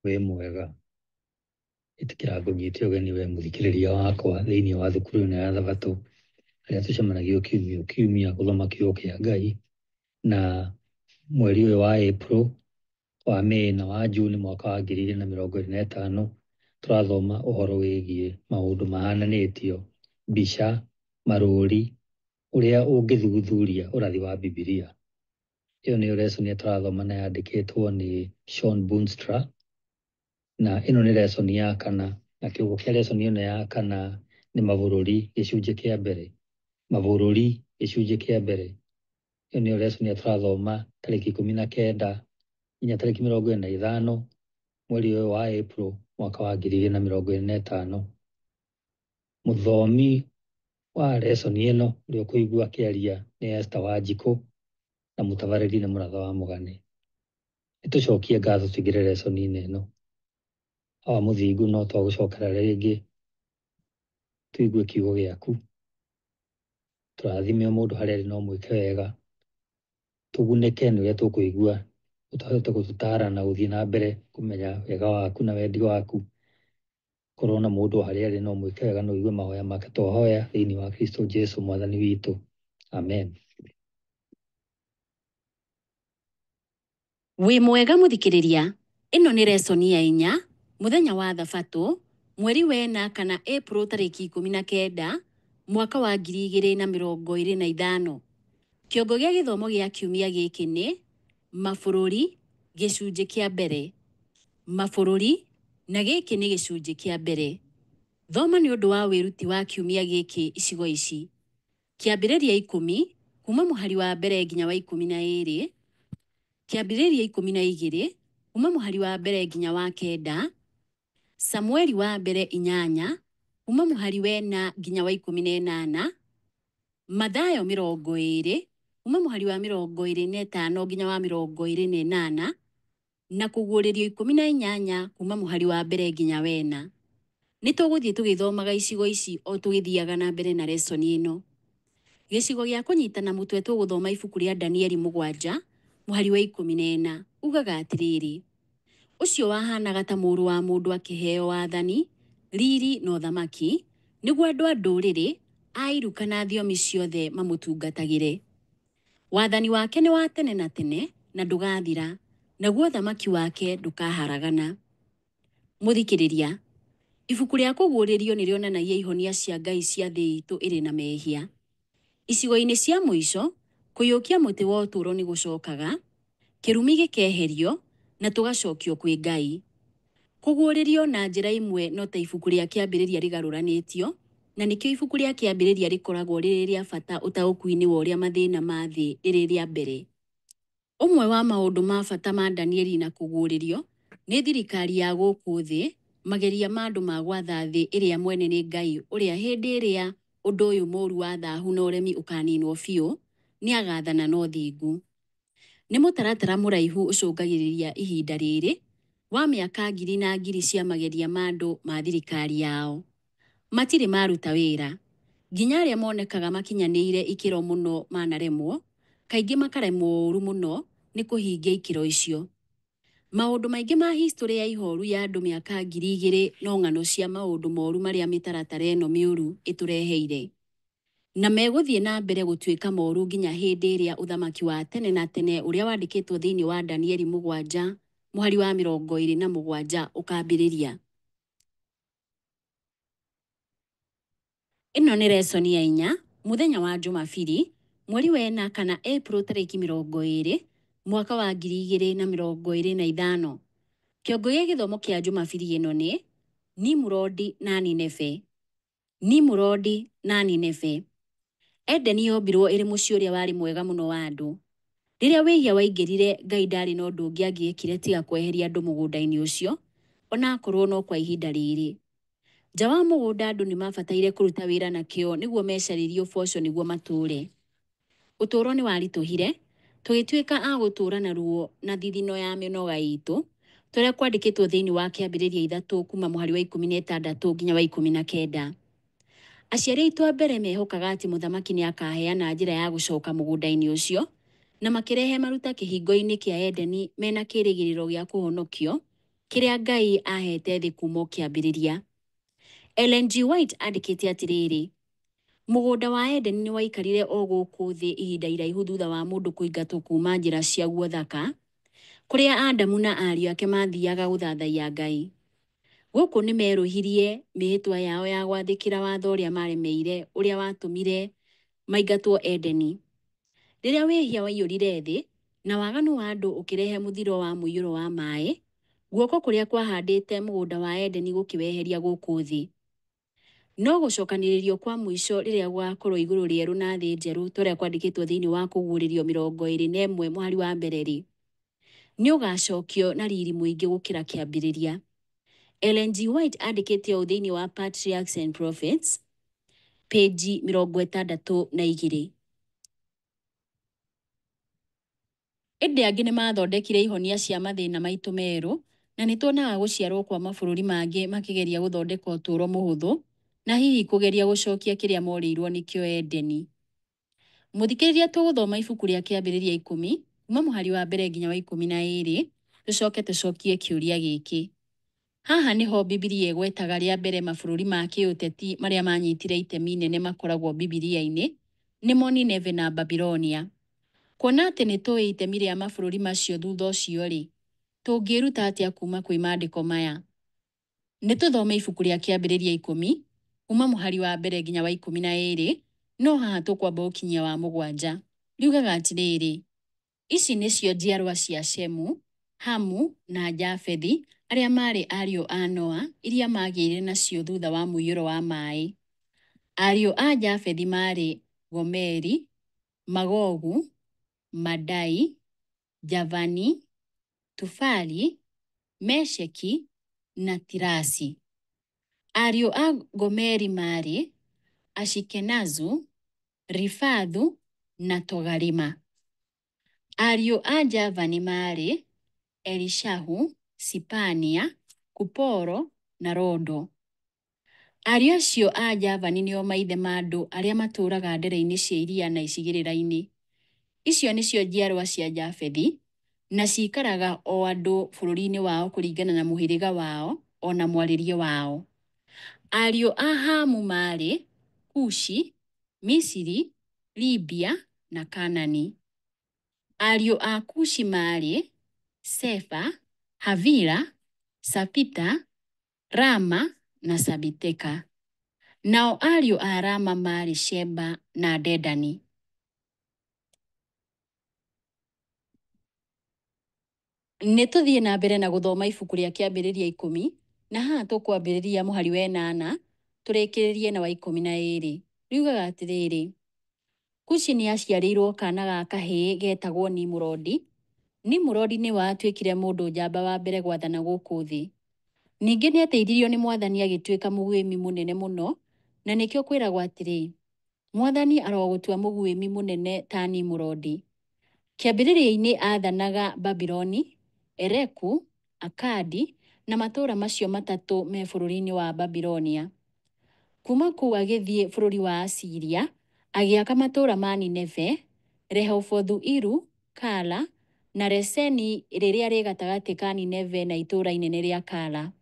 Wĩ mwega? Ĩtĩkĩra ngũnyite ũgeni we mũthikĩrĩria wakwa thĩinĩ wa thukuru ĩno ya Thabatũ, harĩa tũcemanagia o kiumia o kiumia gũthoma kiugo kĩa Ngai. Na mweri ũyũ wa April, wa May na wa June mwaka wa 2025, tũrathoma ũhoro wĩgiĩ maũndũ mahananĩtio, mbica, marũri, ũrĩa ũngĩthuthuria ũrathi wa Bibilia. Ĩyo nĩyo lesson ĩrĩa tũrathoma na yandĩkĩtwo nĩ Shawn Boonstra, na ĩno nĩ lesson ya kana, na kĩongo kĩa lesson ĩno ya kana nĩ mabũrũri gĩcunjĩ kĩa mbere. Mabũrũri gĩcunjĩ kĩa mbere. Ĩyo nĩyo lesson ĩrĩa tũrathoma tarĩki 19 nginya tarĩki 25 mweri ũyũ wa April mwaka wa 2025. Mũthomi wa lesson ĩno ũrĩa ũkũigua akĩaria nĩ Esther Wanjikũ na mũtabarĩri nĩ Mũratha wa Mũgane. Nĩtũcokie ngatho tũingĩre lesson-inĩ ĩno. Awa Mũthingu, no twagũcokera rĩngĩ tũigue kiugo gĩaku. Tũrathime o mũndũ harĩa arĩ no mwĩke wega, tũgunĩke nĩ ũrĩa tũkũigua, ũtũhote gũtũtara na gũthiĩ na mbere kũmenya wega waku na wendi waku. Korwo na mũndũ harĩa arĩ no mwĩke wega na ũigue mahoya make twahoya thĩinĩ wa Kristo Jesu mwathani witũ. Amen. Wĩ mwega mũthikĩrĩria, ĩno nĩ resoni ya inya, mũthenya wa Thabatũ, mweri wena kana April tarĩki 19, mwaka wa 2025. Kĩongo gĩa gĩthomo gĩa kiumia gĩkĩ nĩ Mabũrũri gĩcunjĩ kĩa mbere. Mabũrũri, na gĩkĩ nĩ gĩcunjĩ kĩa mbere. Thoma nĩ ũndũ wa wĩruti wa kiumia gĩkĩ icigo ici. Kĩambĩrĩria 10, kuma mũhari wa mbere nginya wa 12, Kĩambĩrĩria 12, kuma mũhari wa mbere nginya wa 9, Samueli wa mbere 8, kuma mũhari wa 4 nginya wa 18, Mathayo 20, kuma mũhari wa 25 nginya wa 28, na Kũguũrĩrio 18 kuma mũhari wa mbere nginya wena. Nĩ tũgũthiĩ tũgĩthomaga icigo ici o tũgĩthiaga na mbere na lesson ĩno. Gĩcigo gĩa kũnyitana mũtwe tũgũthoma ibuku rĩa Danieli 7 mũhari wa 14 ugaga atĩrĩrĩ, ũcio wahanaga ta mũrũ wa mũndũ akĩheo wathani, riri na ũthamaki, nĩguo andũ a ndũrĩrĩ, a iruka na thiomi ciothe mamũtungatagĩre. Wathani wake nĩ wa tene na tene na ndũgathira, naguo ũthamaki wake ndũkaharagana. Mũthikĩrĩria, ibuku rĩa Kũguũrĩrio nĩ rĩonanagia ihonia cia Ngai cia thĩ itũ ĩrĩ na mehia. Icigo-inĩ cia mũico, kũiyũkia mũtĩ wa ũtũũro nĩ gũcokaga, kĩrumi gĩkeherio, na tũgacokio kwĩ Ngai. Kũguũrĩrio na njĩra ĩmwe no ta ibuku rĩa Kĩambĩrĩria rĩgarũranĩtio, na nĩkĩo ibuku rĩa Kĩambĩrĩria rĩkoragwo rĩrĩ rĩa bata ũtaũku-inĩ wa ũrĩa mathĩna ma thĩ rĩrĩ rĩa mbere. Ũmwe wa maũndũ ma bata ma Danieli na Kũguũrĩrio nĩ thirikari ya gũkũ thĩ, mageria ma andũ ma gwatha thĩ ĩrĩa mwene nĩ Ngai ũrĩa hĩndĩ ĩrĩa ũndũ ũyũ mũũru wa thahu na ũremi ũkaninwo biũ, nĩ agathana na ũthingu. Nĩ mũtaratara mũraihu ũcũngagĩrĩria ihinda rĩrĩ, wa mĩaka ngiri na ngiri cia mageria ma andũ ma thirikari yao. Matirĩ maruta wĩra. Nginya arĩa monekaga makinyanĩire ikĩro mũno manaremwo, kaingĩ makaremwo ũru mũno nĩ kũhingia ikĩro icio. Maũndũ maingĩ ma historĩ ya ihoru ya andũ mĩaka 2000 no ng'ano cia maũndũ moru marĩa mĩtaratara ĩno mĩũru ĩtũreheire. Na megũthiĩ na mbere gũtuĩka moru nginya hĩndĩ ĩrĩa ũthamaki wa tene na tene ũrĩa wandĩkĩtwo thĩinĩ wa Danieli 7 mũhari wa 27 ũkambĩrĩria. Ĩno nĩ lesson ya inya, mũthenya wa Jumabiri, mweri wa ĩna kana April tarĩki 20, mwaka wa 2025. Kĩongo gĩa gĩthomo kĩa Jumabiri ĩno nĩ Nimrodi na Nineve. Nimrodi na Nineve. Edeni yombirwo ĩrĩ mũciĩ ũrĩa warĩ mwega mũno wa andũ. Rĩrĩa wĩhia waingĩrire, Ngai ndarĩ na ũndũ ũngĩ angĩekire tiga kweheria andũ mũgũnda-inĩ ũcio, ona akorwo no kwa ihinda rĩrĩ. Nja wa mũgũnda andũ nĩ mabataire kũruta wĩra na kĩo nĩguo mecarĩrie ũboco nĩguo matũũre. Ũtũũro nĩ waritũhire, tũgĩtuĩka a gũtũũra na ruo na thithino ya mĩnoga itũ, ta ũrĩa kwandĩkĩtwo thĩinĩ wa Kĩambĩrĩria 3 kuma mũhari wa 16 nginya wa 19. Aciari aitũ a mbere mehokaga atĩ mũthamaki nĩ akaheana njĩra ya gũcoka mũgũnda-inĩ ũcio, na makĩrehe maruta kĩhingo-inĩ kĩa Edeni mena kĩĩrĩgĩrĩro gĩa kũhonokio, kĩrĩa Ngai aheete thĩ kuuma o kĩambĩrĩria. Ellen G. White andĩkĩte atĩrĩrĩ, Mũgũnda wa Edeni nĩ waikarire o gũkũ thĩ ihinda iraihu thutha wa mũndũ kũingatwo kuuma njĩra ciaguo thaka, kũrĩa Adamu na ariũ ake maathiaga gũthathaiya Ngai. Gũkũ nĩ merũhirie mĩhĩtwa yao ya gwathĩkĩra watho ũrĩa maremeire ũrĩa watũmire maingatwo Edeni. Rĩrĩa wĩhia waiyũrire thĩ, na waganu wa andũ ũkĩrehe mũthiro wa mũiyũro wa maĩ, guoko kũrĩa kwahandĩte mũgũnda wa Edeni gũkĩweheria gũkũ thĩ. No gũcokanĩrĩrio kwa mũico rĩrĩa gũgakorwo igũrũ rĩerũ na thĩ njerũ ta ũrĩa kwandĩkĩtwo thĩinĩ wa Kũguũrĩrio 21 mũhari wa mbere-rĩ, nĩ ũgacokio na riri mũingĩ gũkĩra kĩambĩrĩria. Ellen G. White andĩkĩte ũũ thĩinĩ wa Patriarchs and Prophets, pĩnji 62. Ĩndĩ angĩ nĩ maathondekire ihonia cia mathĩna maitũ merũ, na nĩ tuonaga gũciarũo kwa mabũrũri mangĩ makĩgeria gũthondeka ũtũũro mũhũthũ na hihi kũgeria gũcokia kĩrĩa morĩirũo nĩkĩo Edeni. Mũthikĩrĩria tũgũthoma ibuku rĩa Kĩambĩrĩria ikũmi, kuma mũhari wa mbere nginya wa 12, tũcoke tũcokie kĩũria gĩkĩ. Haha nĩho Bibilia ĩgwetaga rĩa mbere mabũrũri ma kĩũteti marĩa maanyitire itemi inene makoragwo Bibilia-inĩ, nĩmo Nineve na Babilonia. Kuona atĩ nĩ tũĩ itemi rĩa mabũrũri macio thutha ũcio-rĩ, tũngĩĩruta atĩa kuuma kwĩ maandĩko maya? Nĩ tũthome ibuku rĩa Kĩambĩrĩria ikũmi, kuuma mũhari wa mbere nginya wa 12, no haha tũkwamba gũkinyia wa mũgwanja. Riugaga atĩrĩrĩ, Ici nĩcio njiarũa cia Shemu, Hamu, na Jafethi, arĩa maarĩ ariũ a Noa, iria maagĩire nacio thutha wa mũiyũro wa maĩ. Ariũ a Jafethi maarĩ Gomeri, Magogu, Madai, Javani, Tubali, Mesheki, na Tirasi. Ariũ a Gomeri maarĩ Ashikenazu, Rifathu, na Togarima. Ariũ a Javani maarĩ Elishahu, Sipania, Kuporo, na Rodo. Ariũ acio a Javani nĩo maithe ma andũ arĩa matũũraga ndere-inĩ cia iria na icigĩrĩra-inĩ. Icio nĩcio njiarũa cia Jafethi, na ciikaraga o andũ bũrũri-inĩ wao kũringana na mũhĩrĩga wao o na mwarĩrie wao. Ariũ a Hamu maarĩ Kushi, Misiri, Libia, na Kaanani. Ariũ a Kushi maarĩ Seba, Havila, Sabita, Rama, na Sabiteka. Nao ariũ a Rama maarĩ Sheba na Dedani. Nĩ tũthiĩ na mbere na gũthoma ibuku rĩa Kĩambĩrĩria ikũmi, na haha tũkwambĩrĩria mũhari wa ĩnana tũrĩkĩrĩrie na wa 12. Riugaga atĩrĩrĩ, Kushi nĩ aaciarĩirũo kaana ga kahĩĩ geetagwo Nimurodi. Nimurodi nĩwe watuĩkire mũndũ njamba wa mbere gwathana gũkũ thĩ. Ningĩ nĩ aateithirio nĩ Mwathani agĩtuĩka mũguĩmi mũnene mũno, na nĩkĩo kwĩragwo atĩrĩ, Mwathani arogũtua mũguĩmi mũnene ta Nimurodi. Kĩambĩrĩria-inĩ aathanaga Babuloni, Ereku, Akadi, na matũũra macio matatũ me bũrũri-inĩ wa Babilonia. Kuuma kũu agĩthiĩ bũrũri wa Asiria, agĩaka matũũra ma Nineve, Rehobothu-Iru, Kala, na Reseni rĩrĩa rĩ gatagatĩ ka Nineve na itũũra inene rĩa Kala.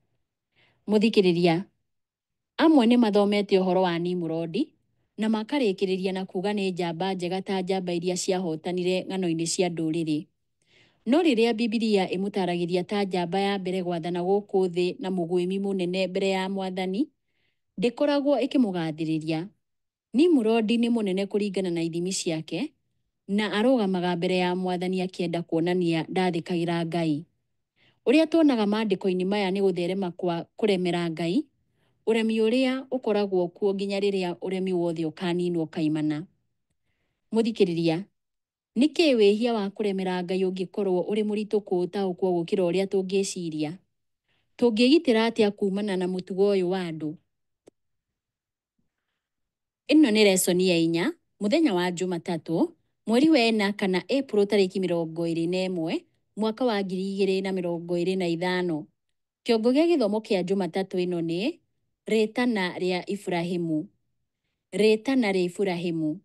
Mũthikĩrĩria, amwe nĩ mathomete ũhoro wa Nimurodi na makarĩkĩrĩria na kuuga nĩ njamba njega ta njamba iria ciahotanire ng'ano-inĩ cia ndũrĩrĩ. No rĩrĩa Bibilia ĩmũtaaragĩria ta njamba ya mbere gwathana gũkũ thĩ na mũguĩmi mũnene mbere ya Mwathani, ndĩkoragwo ĩkĩmũgathĩrĩria. Nimurodi nĩ mũnene kũringana na ithimi ciake, na arũgamaga mbere ya Mwathani akĩenda kuonania ndathĩkagĩra Ngai. Ũrĩa tuonaga maandĩko-inĩ maya nĩ gũtherema kwa kũremera Ngai, ũremi ũrĩa ũkoragwo kuo nginya rĩrĩa ũremi wothe ũkaninwo kaimana. Mũthikĩrĩria, nĩkĩ wĩhia wa kũremera Ngai ũngĩkorũo ũrĩ mũritũ kũũtaũkwo gũkĩra ũrĩa tũngĩciria? Tũngĩĩgitĩra atĩa kuumana na mũtugo ũyũ wa andũ? Ĩno nĩ lesson ya inya, mũthenya wa Jumatatũ, mweri wa ĩna kana Ĩpuro tarĩki 21, mwaka wa 2025. Kĩongo gĩa gĩthomo kĩa Jumatatũ ĩno nĩ Rĩtana rĩa Iburahimu. Rĩtana rĩa Iburahimu.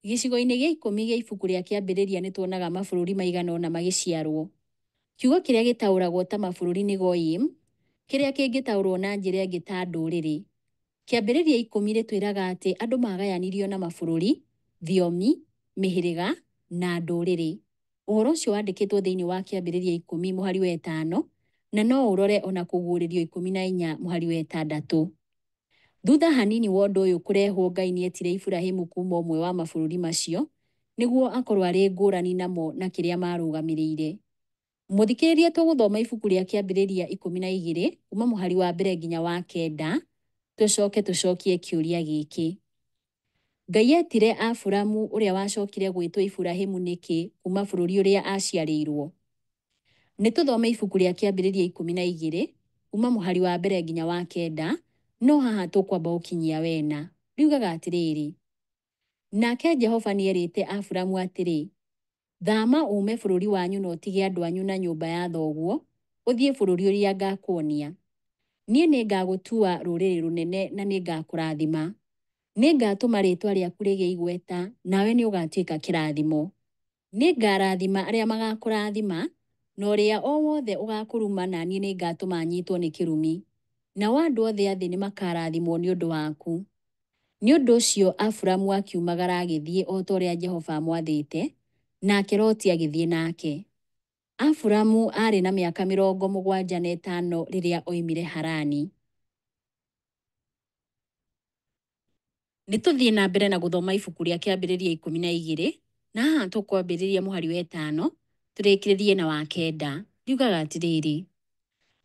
Gĩcigo-inĩ gĩa ikũmi gĩa ibuku rĩa Kĩambĩrĩria nĩ tuonaga mabũrũri maigana ũna magĩciarũo. Kiugo kĩrĩa gĩtaũragwo ta mabũrũri nĩ goyim, kĩrĩa kĩngĩtaũrwo na njĩra ĩngĩ ta ndũrĩrĩ. Kĩambĩrĩria 10 rĩtwĩraga atĩ andũ magayanirio na mabũrũri, thiomi, mĩhĩrĩga, na ndũrĩrĩ. Ũhoro ũcio wandĩkĩtwo thĩinĩ wa Kĩambĩrĩria 10 mũhari wa 5, na no ũrore o na Kũguũrĩrio 14 mũhari wa 6. Thutha hanini wa ũndũ ũyũ kũrehwo Ngai nĩetire Iburahimu kuuma ũmwe wa mabũrũri macio nĩguo akorwo arĩ ngũrani namo na kĩrĩa marũgamĩrĩire. Mũthikĩrĩria tũgũthoma ibuku rĩa Kĩambĩrĩria 12 kuma mũhari wa mbere nginya wa kenda, tũcoke tũcokie kĩũria gĩkĩ. Ngai etire Aburamu ũrĩa wacokire gwĩtwo Iburahimu nĩkĩ kuma bũrũri ũrĩa aciarĩirwo? Nĩ tũthome ibuku rĩa Kĩambĩrĩria 12 kuma mũhari wa mbere nginya wa kenda, no haha tũkwamba gũkinyia wena. Riugaga atĩrĩrĩ, nake Jehova nĩerĩte Aburamu atĩrĩ, Thama uume bũrũri wanyu na ũtige andũ anyu na nyũmba ya thoguo, ũthiĩ bũrũri ũrĩa ngakuonia. Niĩ nĩngagũtua rũrĩrĩ rũnene na nĩngakũrathima. Nĩngatũma rĩĩtwa rĩaku rĩgĩe igweta, nawe nĩũgatuĩka kĩrathimo. Nĩngarathima arĩa magakũrathima, na ũrĩa o wothe ũgakũruma na niĩ nĩngatũma anyitwo nĩ kĩrumi. Nao andũ othe a thĩ nĩmakarathimwo nĩ ũndũ waku. Nĩ ũndũ ũcio Aburamu akiumagara agĩthiĩ o ta ũrĩa Jehova aamwathĩte, nake Loti agĩthiĩ nake. Aburamu aarĩ na mĩaka 75 rĩrĩa oimire Harani. Nĩ tũthiĩ na mbere na gũthoma ibuku rĩa Kĩambĩrĩria 12, na haha tũkwambĩrĩria mũhari wa ĩtano tũrĩkĩrĩrie na wa kenda. Riugaga atĩrĩrĩ,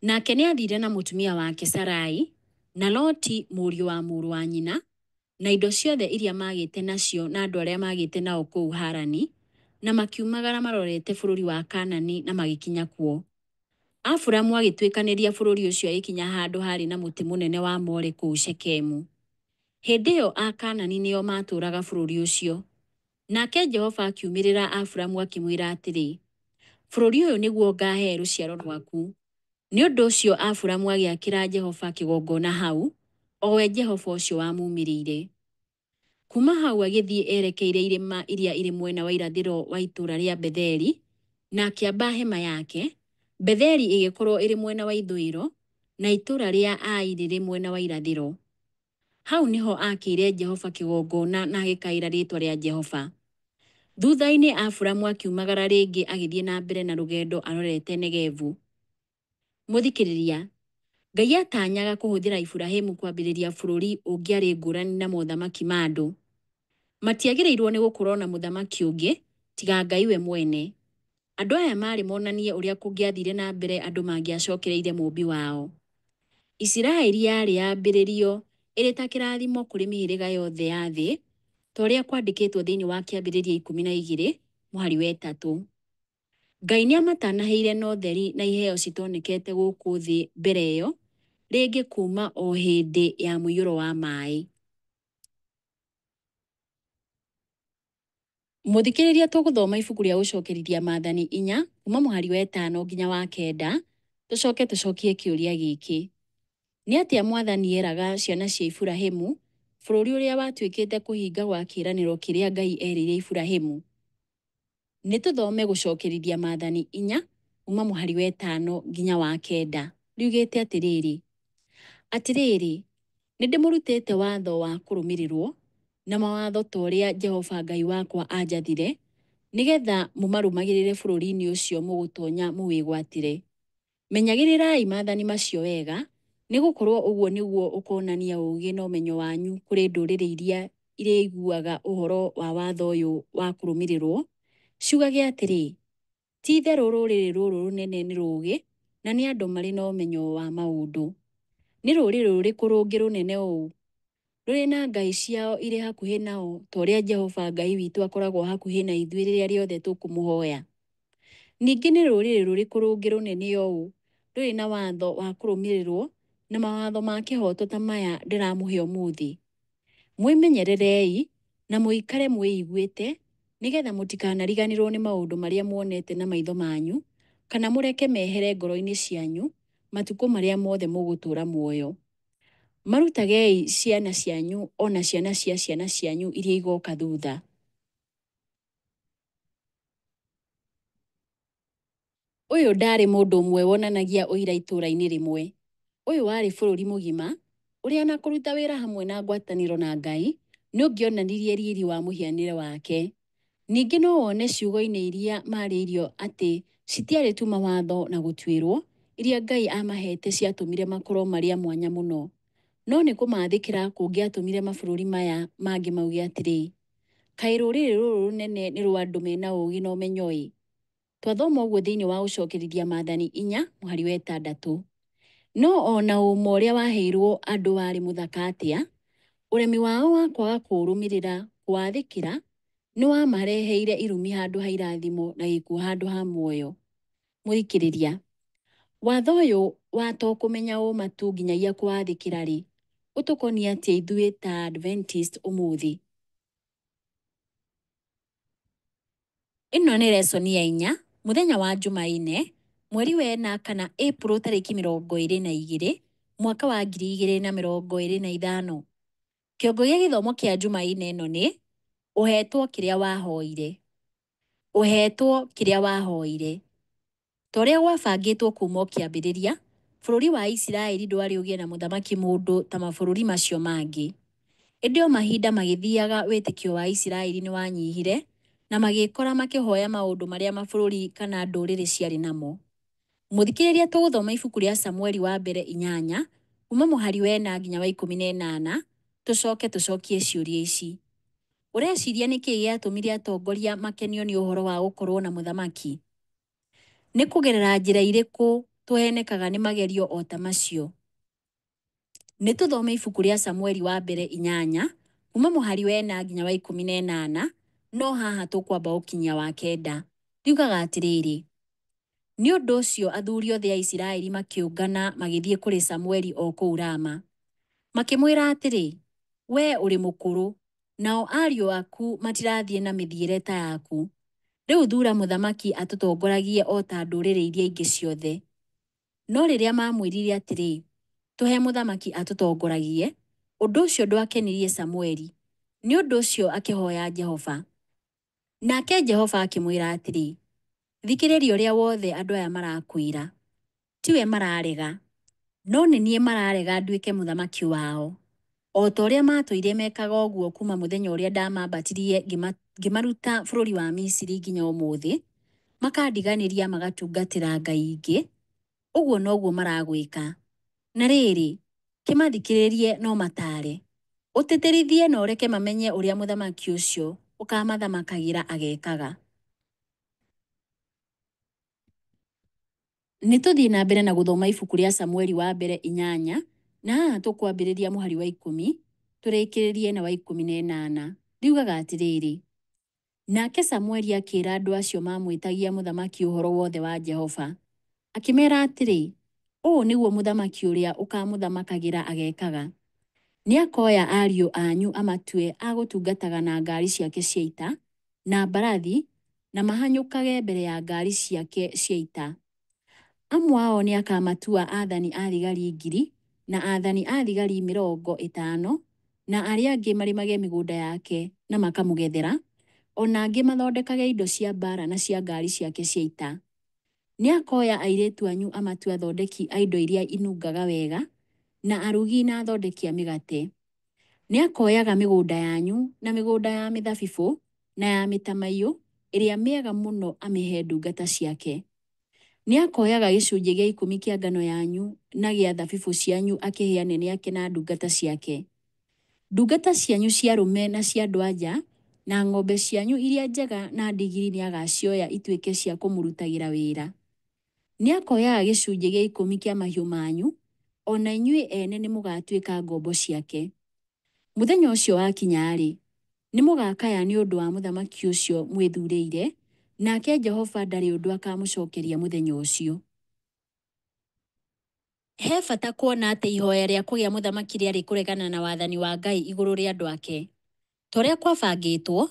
nake nĩ aathire na mũtumia wake Sarai, na Loti mũriũ wa mũrũ wa nyina, na indo ciothe iria maagĩte nacio na andũ arĩa maagĩte nao kũu Harani, na makiumagara marorete bũrũri wa Kaanani na magĩkinya kuo. Aburamu agĩtuĩkanĩria bũrũri ũcio agĩkinya handũ haarĩ na mũtĩ mũnene wa More kũu Shekemu. Hĩndĩ ĩyo Akaanani nĩo maatũũraga bũrũri ũcio. Nake Jehova akiumĩrĩra Aburamu akĩmwĩra atĩrĩ, Bũrũri ũyũ nĩguo ngaahe rũciaro rwaku. Nĩ ũndũ ũcio Aburamu agĩakĩra Jehova kĩgongona hau, o we Jehova ũcio wamumĩrĩire. Kuuma hau agĩthiĩ erekeire irĩma iria irĩ mwena wa irathĩro wa itũũra rĩa Betheli, na akĩamba hema yake, Betheli ĩgĩkorwo ĩrĩ mwena wa ithũĩro, na itũũra rĩa Ai rĩrĩ mwena wa irathĩro. Hau nĩho aakĩire Jehova kĩgongona na agĩkaĩra rĩĩtwa rĩa Jehova. Thutha-inĩ Aburamu akiumagara rĩngĩ agĩthiĩ na mbere na rũgendo arorete Negevu. Mũthikĩrĩria, Ngai atanyaga kũhũthĩra Iburahimu kwambĩrĩria bũrũri ũngĩarĩ ngũrani na mothamaki ma andũ. Matiagĩrĩirwo nĩ gũkorwo na mũthamaki ũngĩ tiga Ngai we mwene. Andũ aya maarĩ monanie ũrĩa kũngĩathire na mbere andũ mangĩacokereire Mũũmbi wao. Isiraeli yarĩ yambĩrĩrio ĩrĩ ta kĩrathimo kũrĩ mĩhĩrĩga yothe ya thĩ, ta ũrĩa kwandĩkĩtwo thĩinĩ wa Kĩambĩrĩria 12 mũhari wa 3. Ngai nĩamatanahĩire na ũtheri na iheo citonekete gũkũ thĩ mbere ĩyo, rĩngĩ kuuma o hĩndĩ ya mũiyũro wa maĩ. Mũthikĩrĩria tũgũthoma ibuku rĩa Gũcokerithia Maathani 4 kuma mũhari wa ĩtano nginya wa kenda, tũcoke tũcokie kĩũria gĩkĩ. Nĩ atĩa Mwathani eraga ciana cia Iburahimu bũrũri ũrĩa watuĩkĩte kũhinga gwa kĩĩranĩro kĩrĩa Ngai erĩire Iburahimu? Nĩ tũthome Gũcokerithia Maathani 4 kuma mũhari wa ĩtano nginya wa kenda. Riugĩte atĩrĩrĩ, Atĩrĩrĩ, nĩ ndĩmũrutĩte watho wa kũrũmĩrĩrwo, na mawatho ta ũrĩa Jehova Ngai wakwa aanjathire, nĩgetha mũmarũmagĩrĩre bũrũri-inĩ ũcio mũgũtonya mũwĩgwatĩre. Menyagĩrĩrai maathani macio wega, nĩ gũkorũo ũguo nĩguo ũkoonania ũũgĩ na ũmenyo wanyu kũrĩ ndũrĩrĩ iria irĩiguaga ũhoro wa watho ũyũ wa kũrũmĩrĩrwo, ciugage atĩrĩ, 'Ti-itherũ rũrĩrĩ rũrũ rũnene nĩ rũũgĩ, na nĩ andũ marĩ na ũmenyo wa maũndũ. Nĩ rũrĩrĩ rũrĩkũ rũngĩ rũnene ũũ, rũrĩ na ngai ciao irĩ hakuhĩ nao ta ũrĩa Jehova Ngai witũ akoragwo hakuhĩ na ithuĩ rĩrĩa rĩothe tũkũmũhoya? Ningĩ nĩ rũrĩrĩ rũrĩkũ rũngĩ rũnene ũũ, rũrĩ na watho wa kũrũmĩrĩrwo na mawatho ma kĩhooto ta maya ndĩramũhe ũmũthĩ? Mwĩmenyererei na mũikare mwĩiguĩte, nĩgetha mũtikanariganĩrũo nĩ maũndũ marĩa muonete na maitho manyu, kana mũreke mehere ngoro-inĩ cianyu matukũ marĩa mothe mũgũtũũra muoyo. Marutagei ciana cianyu o na ciana cia ciana cianyu iria igooka thutha. Ũyũ ndaarĩ mũndũ ũmwe wonanagia ũira itũra-inĩ rĩmwe. Ũyũ warĩ bũrũri mũgima, ũrĩa na kũruta wĩra hamwe na ngwatanĩro na Ngai, nĩ ũngĩonanirie riri wa mũhianĩre wake. Ningĩ no wone ciugo-inĩ iria maarĩirio atĩ citiarĩ tu mawatho na gũtuĩrwo iria Ngai aamahete ciatũmire makorũo marĩ a mwanya mũno, no nĩ kũmaathĩkĩra kũngĩatũmire mabũrũri maya mangĩ mauge atĩrĩ, Kaĩ rũrĩrĩ rũrũ rũnene nĩ rwa andũ mena ũũgĩ na ũmenyo-ĩ! Twathoma ũguo thĩinĩ wa Gũcokerithia Maathani inya mũhari wa ĩtandatũ. No o na ũũma ũrĩa waheirũo andũ warĩ mũthaka atĩa, ũremi wao wa kwaga kũũrũmĩrĩra, kũwathĩkĩra, nĩ wamareheire irumi handũ ha irathimo na gĩkuũ handũ ha muoyo. Mũthikĩrĩria, watho ũyũ wa to kũmenya ũũma tu nginyagia kũwathĩkĩra-rĩ, ũtũkoniĩ atĩa ithuĩ ta Adventist ũmũthĩ? Ĩno nĩ lesson ya inya, mũthenya wa Jumaine, mweri wa ĩna kana Ĩpuro tarĩki 22, mwaka wa 2025. Kĩongo gĩa gĩthomo kĩa Jumaine ĩno nĩ, ũhetwo kĩrĩa wahoire. Ũhetwo kĩrĩa wahoire. Ta ũrĩa gwabangĩtwo kuuma o kĩambĩrĩria, bũrũri wa Isiraeli ndwarĩ ũgĩe na mũthamaki mũndũ ta mabũrũri macio mangĩ. Ĩndĩ o mahinda magĩthiaga wĩtĩkio wa Isiraeli nĩ wanyihire na magĩĩkora makĩhoya maũndũ marĩa mabũrũri kana ndũrĩrĩ ciarĩ namo. Mũthikĩrĩria tũgũthoma ibuku rĩa Samueli wa mbere inyanya, kuma mũhari wa ĩna nginya wa 18, tũcoke tũcokie ciũria ici. Ũreciria nĩkĩĩ gĩatũmire atongoria makenio nĩ ũhoro wa gũkorũo na mũthamaki? Nĩ kũgerera njĩra irĩkũ tũhenekaga nĩ magerio o ta macio? Nĩ tũthome ibuku rĩa Samueli wa mbere inyanya, kuma mũhari wa ĩna nginya wa 18, no haha tũkwamba gũkinyia wa kenda. Riugaga atĩrĩrĩ, nĩ ũndũ ũcio athuri othe a Isiraeli makĩũngana magĩthiĩ kũrĩ Samueli o kũu Rama. Makĩmwĩra atĩrĩ, Wee ũrĩ mũkũrũ, nao ariũ aku matirathiĩ na mĩthiĩre ta yaku. Rĩu thuura mũthamaki atũtongoragie o ta ndũrĩrĩ iria ingĩ ciothe. No rĩrĩa maamwĩrire atĩrĩ, Tũhe mũthamaki atũtongoragie, ũndũ ũcio ndwakenirie Samueli, nĩ ũndũ ũcio akĩhoya Jehova. Nake Jehova akĩmwĩra atĩrĩ, Thikĩrĩria ũrĩa wothe andũ aya marakwĩra. Tiwe mararega, no nĩ niĩ mararega nduĩke mũthamaki wao, o ta ũrĩa maatũire mekaga ũguo kuuma mũthenya ũrĩa ndamambatirie ngĩmaruta bũrũri wa Misiri nginya ũmũthĩ, makandiganĩria magatungatĩra ngai ingĩ, ũguo noguo maragwĩka. Na rĩrĩ, kĩmathikĩrĩrie no mataare. Ũtĩtĩrithie na ũreke mamenye ũrĩa mũthamaki ũcio ũkaamathamakagĩra agekaga. Nĩ tũthiĩ na mbere na gũthoma ibuku rĩa Samueli wa mbere inyanya, na haha tũkwambĩrĩria mũhari wa ikũmi, tũrĩkĩrĩrie na wa 18. Riugaga atĩrĩrĩ, Nake Samueli akĩĩra andũ acio maamwĩtagia mũthamaki ũhoro wothe wa Jehova. Akĩmeera atĩrĩ, Ũũ nĩguo mũthamaki ũrĩa ũkaamũthamakagĩra agekaga. Nĩakoya ariũ anyu amatue a gũtungataga na ngaari ciake cia ita, na mbarathi, na mahanyũkage mbere ya ngaari ciake cia ita. Amwe ao nĩakamatua aathani a thigari ngiri, na aathani a thigari 50, na arĩa angĩ marĩmage mĩgũnda yake na makamũgethera, o na angĩ mathondekage indo cia mbaara na cia ngaari ciake cia ita. Nĩakoya airĩtu anyu amatue athondeki a indo iria inungaga wega, na arugi na athondeki a mĩgate. Nĩakoyaga mĩgũnda yanyu, na mĩgũnda ya mĩthabibũ, na ya mĩtamaiyũ ĩrĩa mĩega mũno amĩhe ndungata ciake. Nĩakoyaga gĩcunjĩ gĩa ikũmi kĩa ngano yanyu na gĩa thabibũ cianyu akĩhe anene ake na ndungata ciake. Ndungata cianyu cia arũme na cia andũ-a-nja, na ng'ombe cianyu iria njega na ndigiri nĩagacioya ituĩke cia kũmũrutagĩra wĩra. Nĩakoyaga gĩcunjĩ gĩa ikũmi kĩa mahiũ manyu, o na inyuĩ ene nĩmũgatuĩka ngombo ciake. Mũthenya ũcio wakinya-rĩ, nĩmũgakaya nĩ ũndũ wa mũthamaki ũcio mwĩthuurĩire, nake Jehova ndarĩ ũndũ akaamũcookeria mũthenya ũcio. He bata kuona atĩ ihoya rĩa kũgĩa mũthamaki rĩarĩ kũregana na wathani wa Ngai igũrũ rĩa andũ ake. Ta ũrĩa kwabangĩtwo,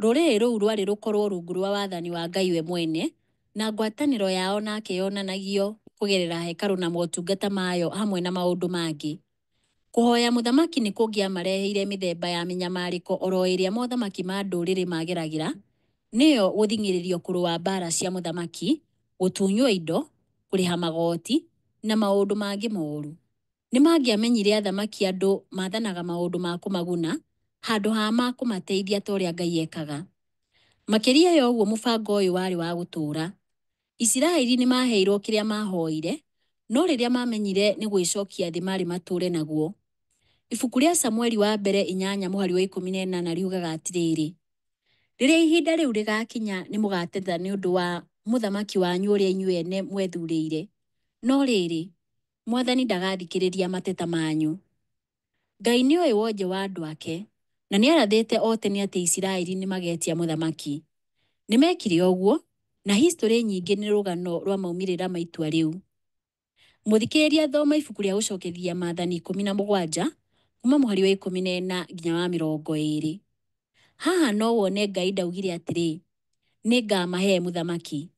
rũrĩrĩ rũu rwarĩ rũkorũo rungu rwa wathani wa Ngai we mwene, na ngwatanĩro yao nake yonanagio kũgerera hekarũ na motungata mayo hamwe na maũndũ mangĩ. Kũhoya mũthamaki nĩ kũngĩamareheire mĩthemba ya mĩnyamarĩko oro ĩrĩa mothamaki ma ndũrĩrĩ mageragĩra, nĩyo gũthing'ĩrĩrio kũrũa mbaara cia mũthamaki, Gũtunywo indo, kũrĩha magoti, na maũndũ mangĩ moru. Nĩ mangĩamenyire athamaki andũ mathanaga maũndũ ma kũmaguna handũ ha ma kũmateithia ta ũrĩa Ngai ekaga. Makĩria ya ũguo mũbango ũyũ warĩ wa gũtũũra. Isiraeli nĩ maheirwo kĩrĩa mahoire, no rĩrĩa mamenyire nĩ gwĩcokia thĩ marĩ matũũre naguo. Ibuku rĩa Samueli wa mbere inyanya mũhari wa 18 riugaga atĩrĩrĩ, rĩrĩa ihinda rĩu rĩgaakinya nĩ mũgaateta nĩ ũndũ wa mũthamaki wanyu ũrĩa inyuĩ ene mwethuurĩire, no rĩrĩ, mwathani ndagathikĩrĩria mateta manyu. Ngai nĩ oĩ wonje wa andũ ake, na nĩ arathĩte o tene atĩ Isiraeli nĩ magetia mũthamaki. Nĩ mekire ũguo, na historĩ nyingĩ nĩ rũgano rwa maumĩrĩra ma itua rĩu. Mũthikĩrĩria thoma ibuku rĩa gũcokethia maathani 17 kuma mũhari wa 14 nginya wa 20. Haha no wone Ngai ndaugire atĩrĩ, nĩ ngamahe mũthamaki.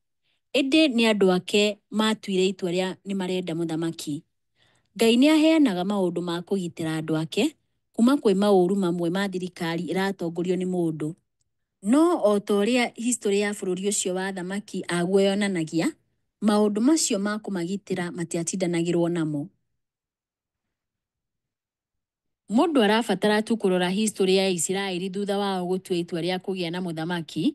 Ĩndĩ nĩ andũ ake matuire itua rĩa nĩ marenda mũthamaki. Ngai nĩ aheanaga maũndũ ma kũgitĩra andũ ake kuma kwĩ maũru mamwe ma thirikari ĩratongorio nĩ mũndũ. No o ta ũrĩa historĩ ya bũrũri ũcio wa athamaki aguo yonanagia, maũndũ macio ma kũmagitĩra matiatindanagĩrwo namo. Mũndũ arabatara tu kũrora historĩ ya Isiraeli thutha wao gũtua itua rĩa kũgĩa na mũthamaki,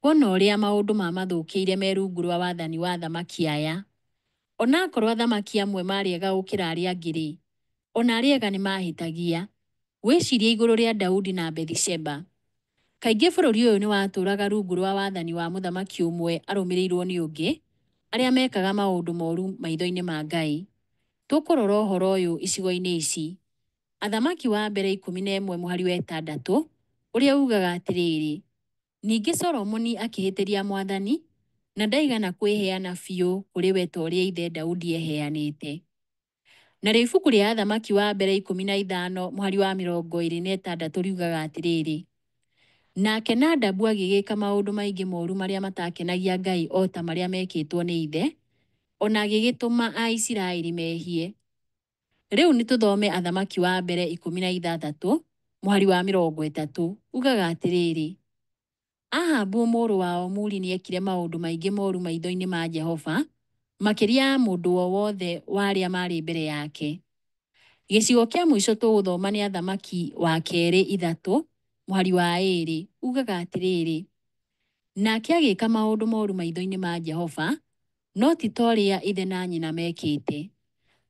kuona ũrĩa maũndũ mamathũkĩire me rungu rwa wathani wa athamaki aya. Onakorwo athamaki amwe marĩ ega gũkĩra arĩa angĩ-rĩ, ona arĩa ega nĩ mahĩtagia. Wĩcirie igũrũ rĩa Daudi na Bethisheba. Kaingĩ bũrũri ũyũ nĩ watũũraga rungu rwa wathani wa mũthamaki ũmwe arũmĩrĩirwo nĩ ũngĩ, arĩa mekaga maũndũ moru maitho-inĩ ma Ngai. Tũkũrora ũhoro ũyũ icigo-inĩ ici. Athamaki wa mbere 11 mũhari wa 6 ũrĩa ugaga atĩrĩrĩ, ningĩ Solomoni akĩhĩtĩria mwathani, na ndaigana kwĩheana biũ kũrĩ we ta ũrĩa ithe Daudi eheanĩte. Narĩo ibuku rĩa Athamaki wa mbere 15 mũhari wa 26 riugaga atĩrĩrĩ, nake Nadabu agĩgĩka maũndũ maingĩ moru marĩa matakenagia Ngai o ta marĩa mekĩtwo nĩ ithe, o na agĩgĩtũma Aisiraeli mehie. Rĩu nĩ tũthome Athamaki wa mbere 16 mũhari wa 30 ugaga atĩrĩrĩ, Ahabu mũrũ wa Omuri nĩ ekire maũndũ maingĩ moru maitho-inĩ ma Jehova, makĩria ya mũndũ o wothe wa arĩa maarĩ mbere yake. Gĩcigo kĩa mũico tũgũthoma nĩ Athamaki wa kerĩ 3 mũhari wa 2 ugaga atĩrĩrĩ, nake agĩka maũndũ moru maitho-inĩ ma Jehova, no ti ta ũrĩa ithe na nyina mekĩte.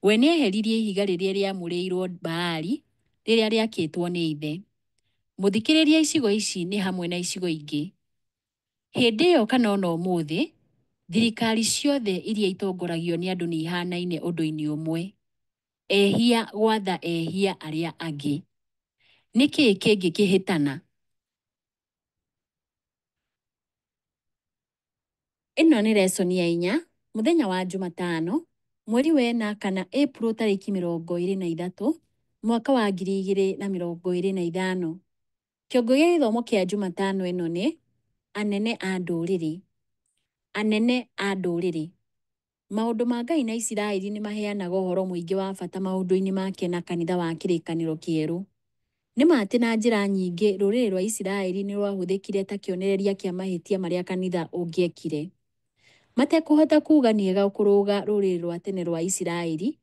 We nĩ eheririe ihiga rĩrĩa rĩamũrĩirwo Baali, rĩrĩa rĩakĩtwo nĩ ithe. Mũthikĩrĩria icigo ici nĩ hamwe na icigo ingĩ. Hĩndĩ ĩyo kana ona ũmũthĩ, thirikari ciothe iria itongoragio nĩ andũ nĩ ihanaine ũndũ-inĩ ũmwe. Ehia gwatha ehia arĩa angĩ. Nĩ kĩĩ kĩngĩkĩhĩtana? Ĩno nĩ lesson ya 4, mũthenya wa Jumatano, mweri wa ĩna kana Ĩpuro tarĩki 23, mwaka wa 2025. Kĩongo gĩa gĩthomo kĩa Jumatano ĩno nĩ anene a ndũrĩrĩ. Anene a ndũrĩrĩ. Maũndũ ma Ngai na Isiraeli nĩ maheanaga ũhoro mũingĩ wa bata maũndũ-inĩ make na kanitha wa kĩrĩkanĩro kĩerũ. Nĩ ma atĩ na njĩra nyingĩ rũrĩrĩ rwa Isiraeli nĩ rwahũthĩkire ta kĩonereria kĩa mahĩtia marĩa kanitha ũngĩekire. Matekũhota kuuga nĩ ega kũrũga rũrĩrĩ rwa tene rwa Isiraeli,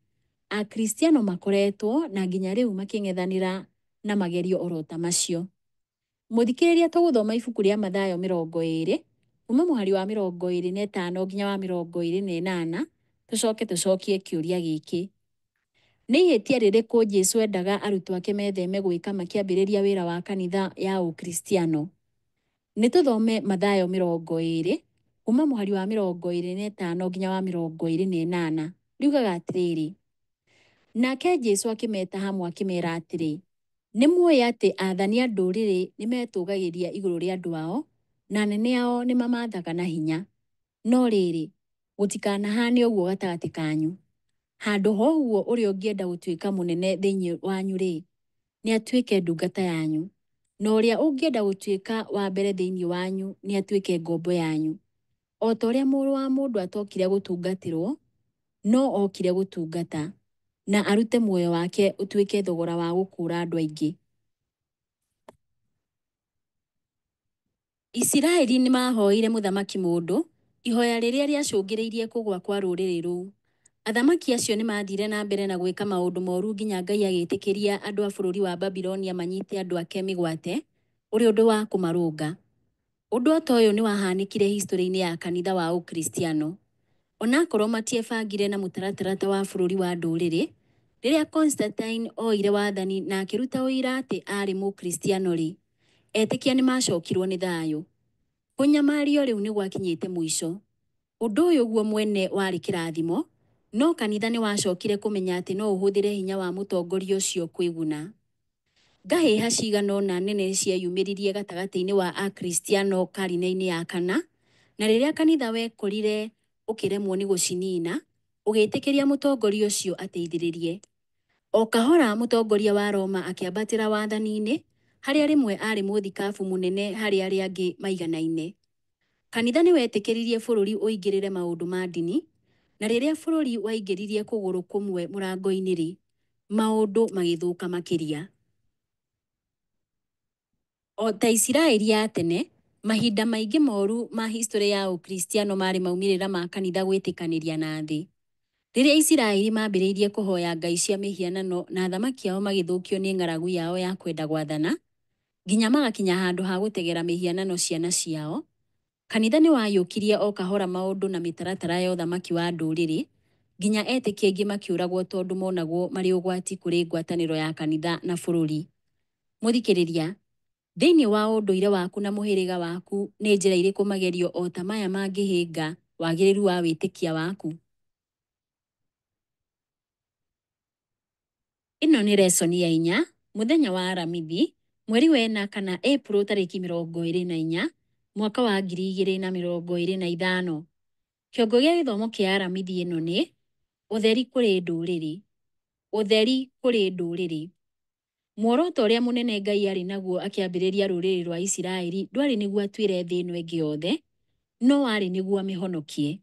Akristiano makoretwo na nginya rĩu makĩng'ethanĩra na magerio oro ta macio. Mũthikĩrĩria tũgũthoma ibuku rĩa Mathayo 20, kuma mũhari wa 25 nginya wa 28, tũcoke tũcokie kĩũria gĩkĩ. Nĩ ihĩtia rĩrĩkũ Jesu endaga arutwo ake metheme gwĩka makĩambĩrĩria wĩra wa kanitha ya Ũkristiano? Nĩ tũthome Mathayo 20, kuma mũhari wa 25 nginya wa 28. Riugaga atĩrĩrĩ, nake Jesu akĩmeta hamwe akĩmera atĩrĩ, nĩ mũĩ atĩ athani a ndũrĩrĩ nĩ metũũgagĩria igũrũ rĩa andũ ao, na anene ao nĩ mamathaga na hinya. No rĩrĩ, gũtikanahane ũguo gatagatĩ kanyu. Handũ ha ũguo ũrĩa ũngĩenda gũtuĩka mũnene thĩinĩ wanyu-rĩ, nĩ atuĩke ndungata yanyu. Na ũrĩa ũngĩenda gũtuĩka wa mbere thĩinĩ wanyu nĩ atuĩke ngombo yanyu. O ta ũrĩa Mũrũ wa Mũndũ atokire gũtungatĩrwo, no okire gũtungata, na arute muoyo wake ũtuĩke thogora wa gũkũũra andũ aingĩ. Isiraeli nĩ mahoire mũthamaki mũndũ, Ihoya rĩrĩa rĩacũngĩrĩirie kũgwa kwa rũrĩrĩ rũu. Athamaki acio nĩ maathire na mbere na gwĩka maũndũ moru nginya Ngai agĩtĩkĩria andũ a bũrũri wa Babilonia manyite andũ ake mĩgwate ũrĩ ũndũ wa kũmarũnga. Ũndũ o ta ũyũ nĩ wahanĩkire historĩ-inĩ ya kanitha wa Ũkristiano. Onakorwo matiebangire na mũtaratara ta wa bũrũri wa ndũrĩrĩ, rĩrĩa Constantine oire wathani na akĩruta ũira atĩ aarĩ Mũkristiano-rĩ, etĩkia nĩ macokirwo nĩ thayũ. Kũnyamario rĩu nĩ gwakinyĩte mũico. Ũndũ ũyũ guo mwene warĩ kĩrathimo, no kanitha nĩ wacokire kũmenya atĩ no ũhũthĩre hinya wa mũtongoria ũcio kwĩguna. Ngahĩha cigana ũna nene nĩ cieyumĩririe gatagatĩ-inĩ wa Akristiano karine-inĩ ya kana, na rĩrĩa kanitha wekorire ũkĩremwo nĩ gũcinina, ũgĩtĩkĩria mũtongoria ũcio ateithĩrĩrie. O kahora mũtongoria wa Roma akĩambatĩra wathani-inĩ, harĩa rĩmwe aarĩ mũthikabu mũnene harĩ arĩa angĩ maiganaine. Kanitha nĩ wetĩkĩririe bũrũri ũingĩrĩre maũndũ ma ndini, na rĩrĩa bũrũri waingĩririe kũgũrũ kũmwe mũrango-inĩ-rĩ, maũndũ magĩthũka makĩria. O ta Isiraeli ya tene, mahinda maingĩ moru ma historĩ ya Ũkristiano marĩ maumĩrĩra ma kanitha gwĩtĩkanĩria na thĩ. Rĩrĩa Isiraeli maambĩrĩirie kũhoya ngai cia mĩhianano na athamaki ao magĩthũkio nĩ ng'aragu yao ya kwenda gwathana, nginya magakinya handũ ha gũtegera mĩhianano ciana ciao, kanitha nĩ waiyũkirie o kahora maũndũ na mĩtaratara ya ũthamaki wa ndũrĩrĩ, nginya etĩkia aingĩ makĩũragwo tondũ monagwo marĩ ũgwati kũrĩ ngwatanĩro ya kanitha na bũrũri. Mũthikĩrĩria, thĩinĩ wa ũndũire waku na mũhĩrĩga waku nĩ njĩra irĩkũ magerio o ta maya mangĩhĩnga wagĩrĩru wa wĩtĩkia waku? Ĩno nĩ resoni ya inya, mũthenya wa Aramithi, mweri wa ĩna kana Ĩpuro tarĩki 24, mwaka wa 2025. Kĩongo gĩa gĩthomo kĩa Aramithi ĩno nĩ ũtheri kũrĩ ndũrĩrĩ. Ũtheri kũrĩ ndũrĩrĩ. Muoroto ũrĩa mũnene Ngai arĩ naguo akĩambĩrĩria rũrĩrĩ rwa Isiraeli ndwarĩ nĩguo atuĩre thĩ ĩno ĩngĩ yothe, no warĩ nĩguo amĩhonokie.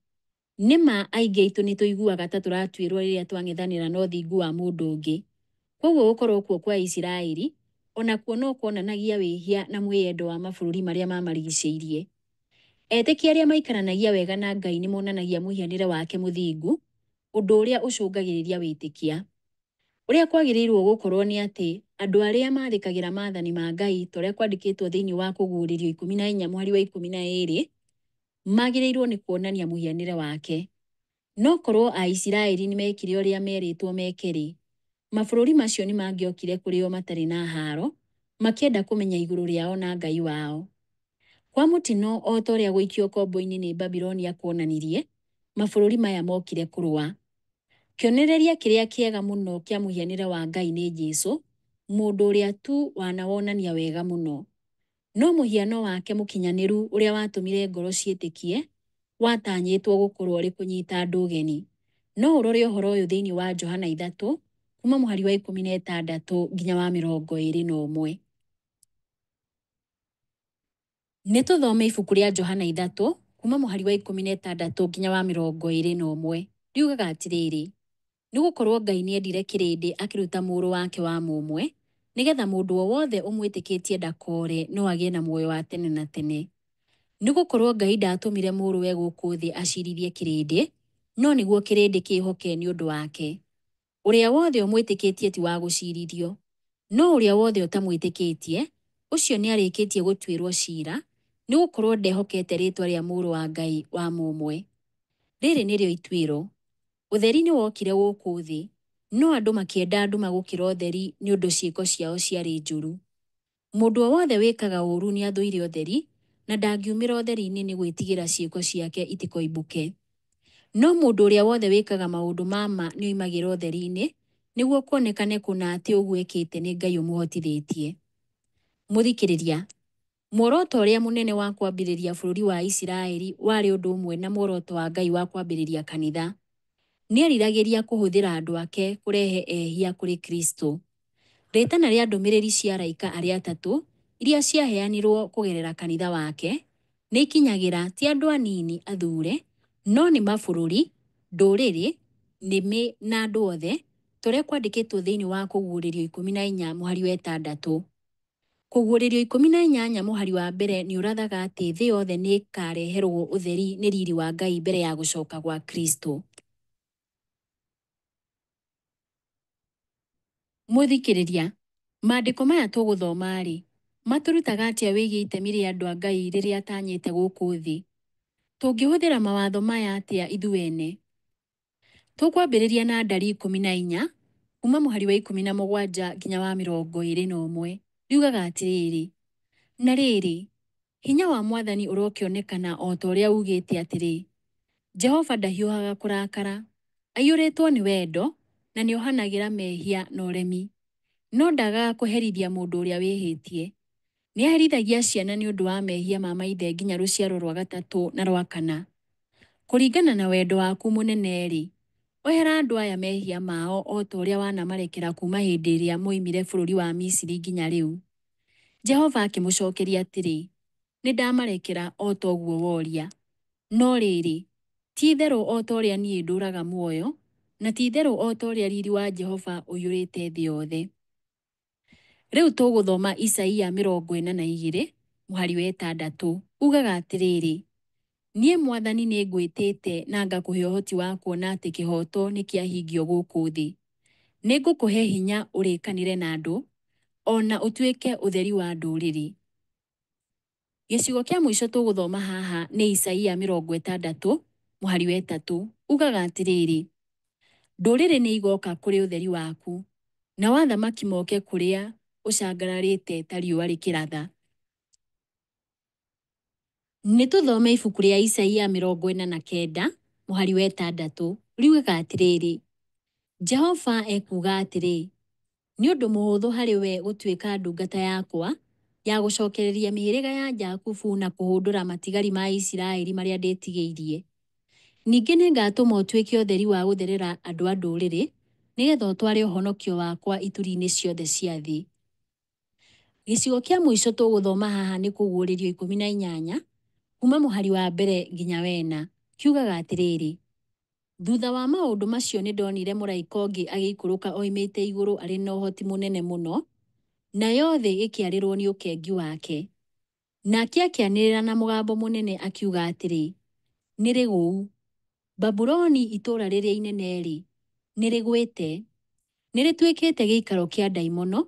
Nĩ ma aingĩ aitũ nĩ tũiguaga ta tũratuĩrwo rĩrĩa twang'ethanĩra na ũthingu wa mũndũ ũngĩ. Kwoguo gũkorwo kuo kwa Isiraeli onakuo no kuonanagia wĩhia na mwĩyendo wa mabũrũri marĩa mamarigicĩirie. Etĩkia arĩa maikaranagia wega na Ngai nĩ monanagia mũhianĩre wake mũthingu, ũndũ ũrĩa ũcũngagĩrĩria wĩtĩkia. Ũrĩa kwagĩrĩirwo gũkorwo nĩ atĩ andũ arĩa mathĩkagĩra maathani ma Ngai ta ũrĩa kwandĩkĩtwo thĩinĩ wa Kũguũrĩrio 14 mũhari wa 12 magĩrĩirwo nĩ kuonania mũhianĩre wake. No korwo Aisiraeli nĩ mekire ũrĩa merĩtwo meke-rĩ, mabũrũri macio nĩ mangĩokire kũrĩ o matarĩ na haaro, makĩenda kũmenya igũrũ rĩao na Ngai wao. Kwa mũtino o ta ũrĩa gũikio ngombo-inĩ nĩ Babilonia kuonanirie, mabũrũri maya mokire kũrũa. Kĩonereria kĩrĩa kĩega mũno kĩa mũhianĩre wa Ngai nĩ Jesu, mũndũ ũrĩa tu wanawonania wega mũno. No mũhiano wake mũkinyanĩru ũrĩa watũmire ngoro ciĩtĩkie, watanyĩtwo gũkorwo ũrĩ kũnyita andũ ũgeni. No ũrore ũhoro ũyũ thĩinĩ wa Johana 3, kuma mũhari wa 16 nginya wa 21. Nĩ tũthome ibuku rĩa Johana 3, kuma mũhari wa 16 nginya wa 21. Riugaga atĩrĩrĩ, nĩ gũkorwo Ngai nĩendire kĩrĩndĩ akĩruta mũrũ wake wa mũmwe, nĩgetha mũndũ o wothe ũmwĩtĩkĩtie ndakoore no agĩe na muoyo wa tene na tene. Nĩ gũkorwo Ngai ndaatũmire mũrũwe gũkũ thĩ acirithie kĩrĩndĩ, no nĩguo kĩrĩndĩ kĩĩhoke nĩ ũndũ wake. Ũrĩa wothe ũmwĩtĩkĩtie ti wa gũcirithio, no ũrĩa wothe ũtamwĩtĩkĩtie, ũcio nĩarĩkĩtie gũtuĩrwo cira, nĩ gũkorwo ndehokete rĩĩtwa rĩa Mũrũ wa Ngai wa mũmwe. Rĩrĩ nĩrĩo ituĩro: ũtheri nĩwokire gũkũ thĩ, no andũ makĩenda nduma gũkĩra ũtheri nĩ ũndũ ciĩko ciao ciarĩ njũru. Mũndũ o wothe wĩkaga ũũru nĩathũire ũtheri, na ndangiumĩra ũtheri-inĩ nĩ gwĩtigĩra ciĩko ciake itikoimbũke. No mũndũ ũrĩa wothe wĩkaga maũndũ ma ma nĩoimagĩra ũtheri-inĩ, nĩguo kuonekane kũna atĩ ũguo ekĩte nĩ Ngai ũmũhotithĩtie. Mũthikĩrĩria, muoroto ũrĩa mũnene wa kwambĩrĩria bũrũri wa Isiraeli warĩ ũndũ ũmwe na muoroto wa Ngai wa kwambĩrĩria kanitha. Nĩeriragĩria kũhũthĩra andũ ake kũrehe ehia kũrĩ Kristo. Rĩtana rĩa ndũmĩrĩri cia araika arĩa atatũ iria ciaheanirwo kũgerera kanitha wake, nĩ ikinyagĩra ti andũ anini athuure, no nĩ mabũrũri, ndũrĩrĩ, nĩmĩ na andũ othe, ta ũrĩa kwandĩkĩtwo thĩinĩ wa Kũguũrĩrio 14 mũhari wa 6. Kũguũrĩrio 18 mũhari wa mbere nĩ ũrathaga atĩ thĩ yothe nĩ ĩkareherũo ũtheri nĩ riri wa Ngai mbere ya gũcoka gwa Kristo. Mũthikĩrĩria, maandĩko maya tũgũthoma-rĩ, matũrutaga atĩa wĩgiĩ itemi rĩa andũ a Ngai rĩrĩa atanyĩte gũkũ thĩ? Tũngĩhũthĩra mawatho maya atĩa ithuĩ ene? Tũkwambĩrĩria na ndari 14, kuma mũhari wa 17 nginya wa 21. Riugaga atĩrĩrĩ, na rĩrĩ, hinya wa Mwathani ũrokĩonekana o ta ũrĩa uugĩte atĩrĩ, Jehova ndahiũhaga kũrakara, aiyũrĩtwo nĩ wendo, na nĩohanagĩra mehia na ũremi. No ndagaga kũherithia mũndũ ũrĩa wĩhĩtie. Nĩaherithagia ciana nĩ ũndũ wa mehia ma maithe nginya rũciaro rwa gatatũ na rwa kana. Kũringana na wendo waku mũnene-rĩ, ohera andũ aya mehia mao o ta ũrĩa wanamarekera kuuma hĩndĩ ĩrĩa moimire bũrũri wa Misiri nginya rĩu. Jehova akĩmũcokeria atĩrĩ, Nĩ ndamarekera o ta ũguo woria. No rĩrĩ, ti-itherũ o ta ũrĩa niĩ ndũũraga muoyo, na ti-itherũ o ta ũrĩa riri wa Jehova ũiyũrĩte thĩ yothe. Rĩu tũgũthoma Isaia 42, mũhari wa ĩtandatũ. Ugaga atĩrĩrĩ, Niĩ Mwathani nĩ ngwĩtĩte na ngakũhe ũhoti wa kuona atĩ kĩhooto nĩ kĩahingio gũkũ thĩ. Nĩ ngũkũhe hinya ũrĩkanĩre na andũ, o na ũtuĩke ũtheri wa ndũrĩrĩ. Gĩcigo kĩa mũico tũgũthoma haha nĩ Isaia 60, mũhari wa ĩtatũ. Ugaga atĩrĩrĩ, ndũrĩrĩ nĩ igoka kũrĩ ũtheri waku, nao athamaki moke kũrĩa ũcangararĩte ta riũa rĩkĩratha. Nĩ tũthome ibuku rĩa Isaia 49, mũhari wa ĩtandatũ. Riugaga atĩrĩrĩ, Jehova ekuuga atĩrĩ, nĩ ũndũ mũhũthũ harĩ we gũtuĩka ndungata yakwa ya gũcokereria mĩhĩrĩga ya Jakubu na kũhũndũra matigari ma Isiraeli marĩa ndĩtigĩirie. Ningĩ nĩngatũma ũtuĩke ũtheri wa gũtherera andũ a ndũrĩrĩ, nĩgetha ũtware ũhonokio wakwa ituri-inĩ ciothe cia thĩ. Gĩcigo kĩa mũico tũgũthoma haha nĩ Kũguũrĩrio 18, kuma mũhari wa mbere nginya wena. Kiugaga atĩrĩrĩ, thutha wa maũndũ macio nĩ ndonire mũraika ũngĩ agĩikũrũka oimĩte igũrũ arĩ na ũhoti mũnene mũno, nayo thĩ ĩkĩarĩrwo nĩ ũkengi wake. Nake akĩanĩrĩra na mũgambo mũnene akiuga atĩrĩ, nĩ rĩgũu! Babuloni itũũra rĩrĩa inene-rĩ, nĩ rĩgwĩte! Nĩ rĩtuĩkĩte gĩikaro kĩa ndaimono,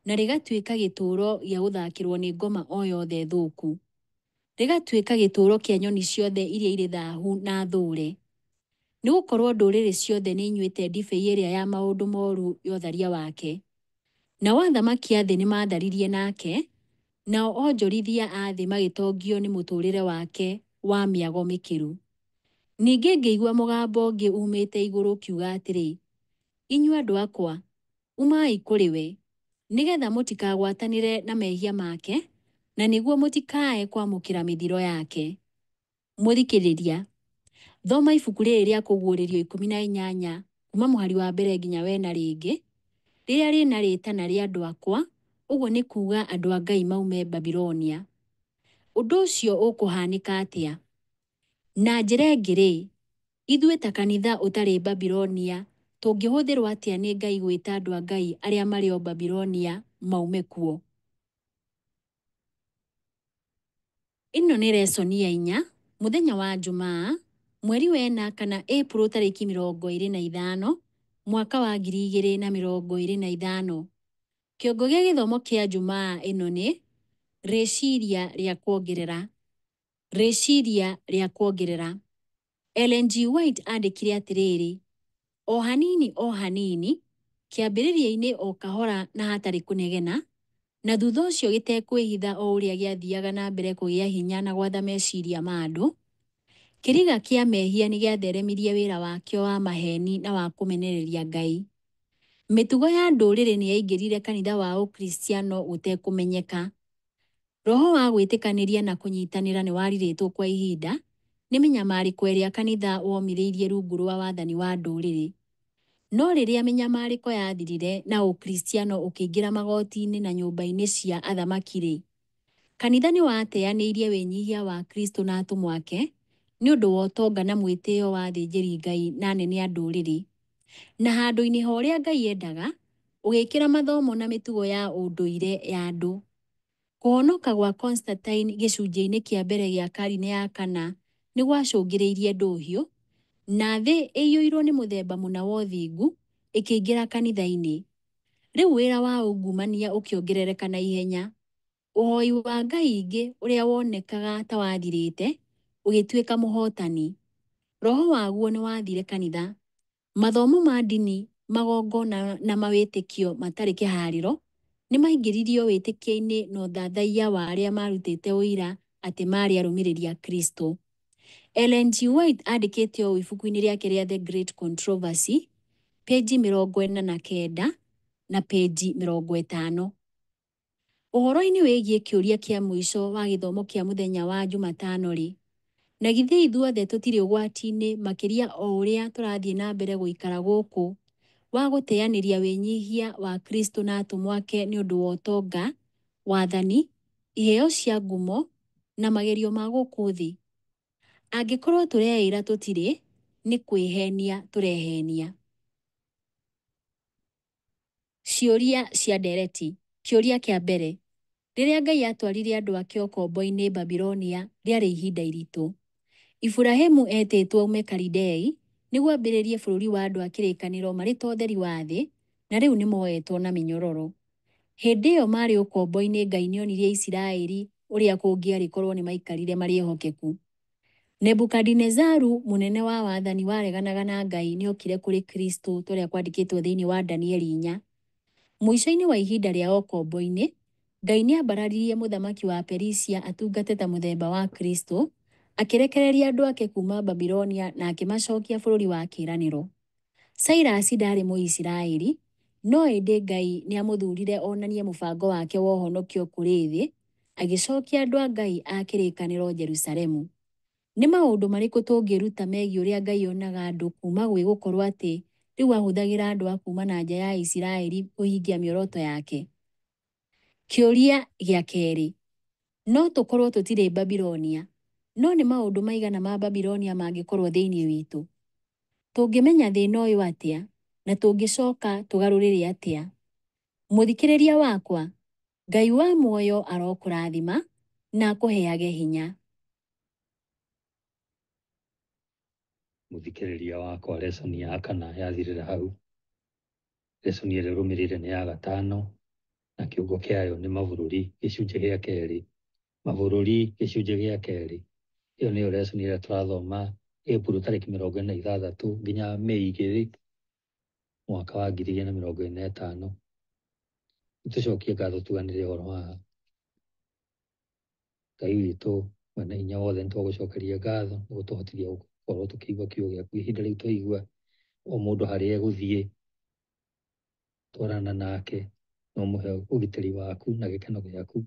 na rĩgatuĩka gĩtũũro gĩa gũthakĩrwo nĩ ngoma o yothe thũku. Rĩgatuĩka gĩtũũro kĩa nyoni ciothe iria irĩ thahu na thũũre. Nĩ gũkorũo ndũrĩrĩ ciothe nĩ inyuĩte ndibei ĩrĩa ya maũndũ moru ya ũtharia wake. Nao athamaki a thĩ nĩ maatharirie nake, nao onjorithia a thĩ magĩtongio nĩ mũtũũrĩre wake wa mĩago mĩkĩru. Ningĩ ngĩigua mũgambo ũngĩ uumĩte igũrũ ũkiuga atĩrĩ, Inyuĩ andũ akwa, umai kũrĩ we, nĩgetha mũtikagwatanĩre na mehia make, na nĩguo mũtikae kwamũkĩra mĩthiro yake. Mũthikĩrĩria, thoma ibuku rĩrĩ rĩa Kũguũrĩrio 18 kuma mũhari wa mbere nginya wena rĩngĩ, rĩrĩa rĩna rĩtana rĩa andũ akwa, ũguo nĩ kuuga andũ a Ngai maume Babilonia. Ũndũ ũcio ũkũhaanĩka atĩa? Na njĩra ĩngĩ-rĩ, ithuĩ ta kanitha ũtarĩ Babilonia tũngĩhũthĩrwo atĩa nĩ Ngai gwĩta andũ a Ngai arĩa marĩ o Babilonia maume kuo? Ĩno nĩ lesson ya inya, mũthenya wa Njumaa, mweri wa ĩna kana Ĩpuro tarĩki 25, mwaka wa 2025. Kĩongo gĩa gĩthomo kĩa Njumaa ĩno nĩ rĩciria rĩa kuongerera. Rĩciria rĩa kuongerera. Ellen G. White andĩkire atĩrĩrĩ, o hanini o hanini, kĩambĩrĩria-inĩ o kahora na hatarĩ kũnegena, na thutha ũcio gĩtekwĩhitha o ũrĩa gĩathiaga na mbere kũgĩa hinya na gwatha meciria ma andũ, kĩriga kĩa mehia nĩ gĩatheremirie wĩra wakĩo wa maheeni na wa kũmenereria Ngai. Mĩtugo ya ndũrĩrĩ nĩ yaingĩrire kanitha wa Ũkristiano gũtekũmenyeka. Roho wa gwĩtĩkanĩria na kũnyitanĩra nĩ warirĩtwo kwa ihinda nĩ mĩnyamarĩko ĩrĩa kanitha womithĩirie rungu rwa wathani wa ndũrĩrĩ. No rĩrĩa mĩnyamarĩko yathirire na Ũkristiano ũkĩingĩra magooti-inĩ na nyũmba-inĩ cia athamaki-rĩ, kanitha nĩ wateanĩirie wĩnyihia wa Kristo na atũmwo ake nĩ ũndũ wa ũtonga na mwĩtĩo wa athĩnjĩri-Ngai na anene a ndũrĩrĩ. Na handũ-inĩ ha ũrĩa Ngai endaga, ũgĩĩkĩra mathomo na mĩtugo ya ũndũire ya andũ. Kũhonoka gwa Constantine gĩcunjĩ-inĩ kĩa mbere gĩa karine ya kana nĩ gwacũngĩrĩirie ndũhiũ, na thĩ ĩiyũirwo nĩ mũthemba mũna wa ũthingu ĩkĩingĩra kanitha-inĩ. Rĩu wĩra wa ungumania ũkĩongerereka na ihenya. Ũhoi wa ngai ingĩ ũrĩa wonekaga ta wathirĩte ũgĩtuĩka mũhotani. Roho waguo nĩ wathire kanitha. Mathomo ma ndini, magongona na mawĩtĩkio matarĩ kĩharĩro nĩ maingĩririo wĩtĩkio-inĩ na ũthathaiya wa arĩa marutĩte ũira atĩ maarĩ arũmĩrĩri a Kristo. Ellen G. White andĩkĩte ũũ ibuku-inĩ rĩake rĩa The Great Controversy, pĩnji 49 na pĩnji 50. Ũhoro-inĩ wĩgiĩ kĩũria kĩa mũico wa gĩthomo kĩa mũthenya wa Jumatano-rĩ, na githĩ ithuothe tũtirĩ ũgwati-inĩ makĩria o ũrĩa tũrathiĩ na mbere gũikara gũkũ, wa gũteanĩria wĩnyihia wa Kristo na atũmwo ake nĩ ũndũ wa ũtonga, wathani, iheo cia ngumo, na magerio ma gũkũ thĩ? Angĩkorwo tũreĩra tũtirĩ, nĩ kwĩhenia tũrehenia. Ciũria cia ndereti. Kĩũria kĩa mbere. Rĩrĩa Ngai atwarire andũ ake ũkombo-inĩ Babilonia rĩarĩ ihinda iritũ. Iburahimu etĩtwo aume Kalidei nĩguo ambĩrĩrie bũrũri wa andũ a kĩrĩkanĩro marĩ ta ũtheri wa thĩ, na rĩu nĩ moetwo na mĩnyororo. Hĩndĩ ĩyo maarĩ ũkombo-inĩ Ngai nĩonirie Isiraeli ũrĩa kũngĩarĩ korwo nĩ maikarire marĩ ehokeku. Nebukadinezaru, mũnene wa wathani wareganaga na Ngai, nĩokire kũrĩ Kristo ta ũrĩa kwandĩkĩtwo thĩinĩ wa Danieli 4. Mũico-inĩ wa ihinda rĩa ũkombo-inĩ, Ngai nĩambararirie mũthamaki wa Perisia atungate ta mũthemba wa Kristo, akĩrekereria andũ ake kuuma Babilonia na akĩmacokia bũrũri wa kĩĩranĩro. Cairasi ndaarĩ Mũisiraeli, no ĩndĩ Ngai nĩamũthurire onanie mũbango wake wa ũhonokio kũrĩ thĩ, agĩcokia andũ a Ngai a kĩrĩkanĩro Jerusalemu. Nĩ maũndũ marĩkũ tũngĩĩruta megiĩ ũrĩa Ngai onaga andũ kuuma gwĩ gũkorũo atĩ rĩu ahũthagĩra andũ a kuuma na nja ya Isiraeli kũhingia mĩoroto yake? Kĩũria gĩa kerĩ. No tũkorũo tũtirĩ Babilonia, no nĩ maũndũ maigana ma Babilonia mangĩkorũo thĩinĩ witũ? Tũngĩmenya thĩna ũyũ atĩa, na tũngĩcoka tũgarũrĩre atĩa? Mũthikĩrĩria wakwa, Ngai wa muoyo arokũrathima na akũheage hinya. Mũthikĩrĩria wakwa, lesson ya kana yathirĩra hau. Lesson ĩrĩa ĩrũmĩrĩire nĩ ya gatano na kĩongo kĩayo nĩ mabũrũri gĩcunjĩ gĩa kerĩ. Mabũrũri gĩcunjĩ gĩa kerĩ. Ĩyo nĩyo lesson ĩrĩa tũrathoma April tarĩki 46 nginya Mei 2 mwaka wa 2025. Nĩtũcokie ngatho tuganĩre ũhoro wa Ngai witũ mwene hinya wothe, nĩtwagũcokeria ngatho nĩ gũtũhotithia gũkorwo tũkĩigua kiugo gĩaku ihinda rĩu twaigua o mũndũ harĩa egũthiĩ twarana nake no mũhe ũgitĩri waku na gĩkeno gĩaku.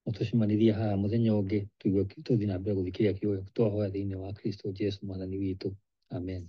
Ũtũcemanithie haha mũthenya ũngĩ tũigue tũthiĩ na mbere gũthikĩrĩria kiugo gĩaku twahoya thĩinĩ wa Kristo Jesu mwathani witũ. Amen.